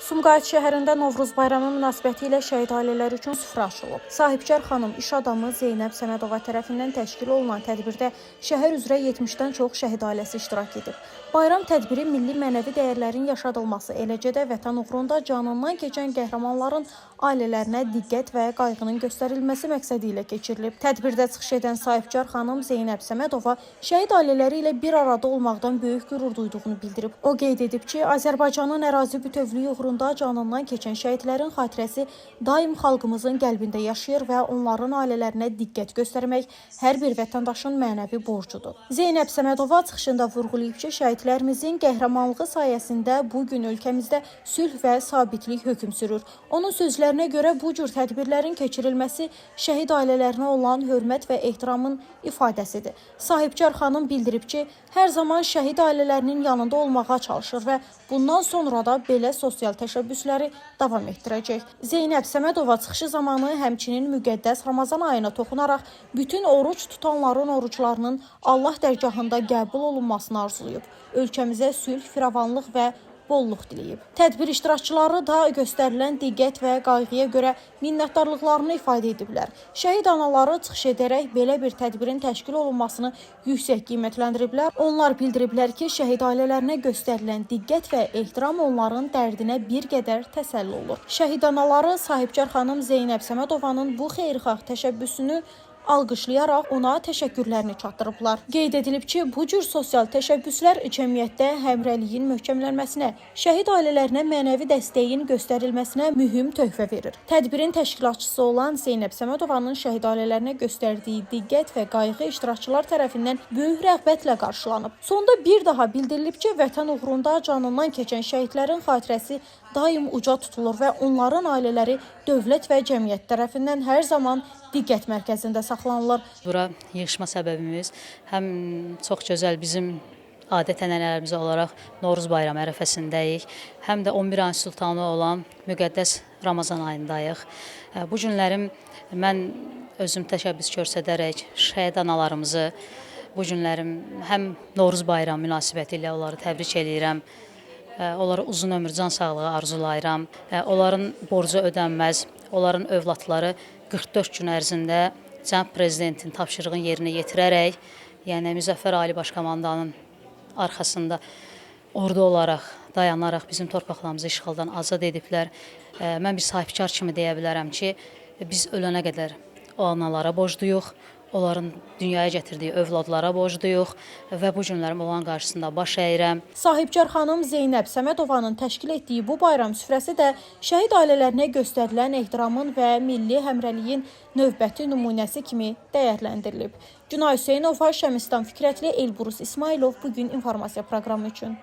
Sumqayıt şəhərində Novruz bayramı münasibətilə ilə şəhid ailələri üçün süfrə açılıb. Sahibkar xanım iş adamı Zeynəb Səmədova tərəfindən təşkil olunan tədbirdə şəhər üzrə 70-dən çox şəhid ailəsi iştirak edib. Bayram tədbiri milli mənəvi dəyərlərin yaşadılması, eləcə də vətən uğrunda canından keçən qəhrəmanların ailələrinə diqqət və qayğının göstərilməsi məqsədi ilə keçirilib. Tədbirdə çıxış edən sahibkar xanım Zeynəb Səmədova şəhid ailələri ilə bir arada olmaqdan böyük qürur duyduğunu bildirib. O qeyd edib ki, Azərbaycanın ərazi bütövlüyü uğrunda canından keçən şəhidlərin xatirəsi daim xalqımızın qəlbində yaşayır və onların ailələrinə diqqət göstərmək hər bir vətəndaşın mənəvi borcudur. Zeynəb Səmədova çıxışında vurğulayıb ki, şəhidlərimizin qəhrəmanlığı sayəsində bu gün ölkəmizdə sülh və sabitlik hökm sürür. Onun sözlərinə görə bu cür tədbirlərin keçirilməsi şəhid ailələrinə olan hörmət və ehtiramın ifadəsidir. Sahibkar xanım bildirib ki, hər zaman şəhid ailələrinin yanında olmağa çalışır və bundan sonra da belə sosial təşəbbüsləri davam etdirəcək. Zeynəb Səmədova çıxışı zamanı həmçinin müqəddəs Ramazan ayına toxunaraq bütün oruc tutanların oruclarının Allah dərgahında qəbul olunmasını arzulayıb. Ölkəmizə sülh, firavanlıq və bolluq diləyib. Tədbir iştirakçıları da göstərilən diqqət və qayğıya görə minnətdarlıqlarını ifadə ediblər. Şəhid anaları çıxış edərək belə bir tədbirin təşkil olunmasını yüksək qiymətləndiriblər. Onlar bildiriblər ki, şəhid ailələrinə göstərilən diqqət və ehtiram onların dərdinə bir qədər təsəlli olur. Şəhid anaları sahibkar xanım Zeynəb Səmədovanın bu xeyirxah təşəbbüsünü alqışlayaraq ona təşəkkürlərini çatdırıblar. Qeyd edilib ki, bu cür sosial təşəbbüslər cəmiyyətdə həmrəyliyin möhkəmlənməsinə, şəhid ailələrinə mənəvi dəstəyin göstərilməsinə mühüm töhfə verir. Tədbirin təşkilatçısı olan Zeynəb Səmədovanın şəhid ailələrinə göstərdiyi diqqət və qayğı iştirakçılar tərəfindən böyük rəğbətlə qarşılanıb. Sonda bir daha bildirilib ki, vətən uğrunda canından keçən şəhidlərin xatirəsi daim uca tutulur və onların ailələri dövlət və cəmiyyət tərəfindən hər zaman diqqət mərkəzində saxlanılır. Bura yığışma səbəbimiz həm çox gözəl bizim adət-ənənələrimiz olaraq Novruz bayramı ərəfəsindəyik, həm də 11 ayın sultanı olan müqəddəs Ramazan ayındayıq. Bu günlərim mən özüm təşəbbüs göstərərək şəhid analarımızı bu günlərim həm Novruz bayramı münasibətilə ilə onları təbrik eləyirəm. Onlara uzun ömür, can sağlığı arzulayıram. Onların borcu ödənməz. Onların övladları 44 gün ərzində cənab prezidentin tapşırığını yerinə yetirərək, yəni Müzəffər Ali Baş Komandanın arxasında ordu olaraq dayanaraq bizim torpaqlarımızı işğaldan azad ediblər. Mən bir sahibkar kimi deyə bilərəm ki, biz ölənə qədər o analara borcluyuq, onların dünyaya gətirdiyi övladlara borcluyuq və bu günlərim onların qarşısında baş əyirəm. Sahibkar xanım Zeynəb Səmədovanın təşkil etdiyi bu bayram süfrəsi də şəhid ailələrinə göstərilən ehtiramın və milli həmrəyliyin növbəti nümunəsi kimi dəyərləndirilib. Günay Hüseynova, Şəmistan Fikrətli, Elbrus İsmailov Bu gün informasiya proqramı üçün.